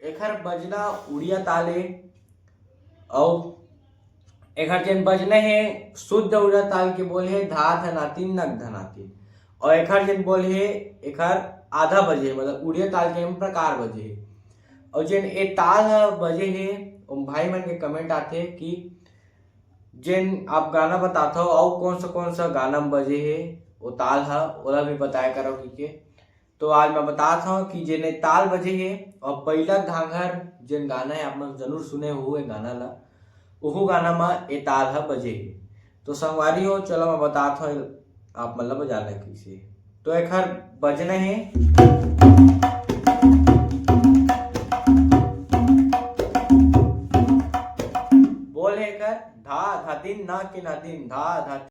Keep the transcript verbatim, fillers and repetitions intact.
एखर बजना उड़िया ताल ए, अउ एखर जेन बजना हे, शुद्ध उड़िया ताल के बोल हे धा धनातिन नग धनातिन, अउ एखर जेन बोल हे, एखर आधा बजे हे, मतलब उड़िया ताल के एम प्रकार बजे हे। अउ जेन ए ताल ह बजे हे, ओम भाई मन के comment आथे कि जेन आप गाना बताथव, अउ कौन सा कौन सा गाना में बजे हे ओ ताल ह, ओला भी बताया करव कहिके। तो आज मैं बतात हव कि जेन ए ताल बजे हे, अउ पहिला घांघर जेन गाना हे, आप मन जरूर सुने हो ए गाना ला, ओहू गाना म ए ताल ह बजे हे। तो संगवारी हो, चलो मैं बतात हव आप मन ला बजाना हे कइसे। तो एखर बजना हे, बोल हे एखर धा धा दिन ना कि ना दिन, धा धा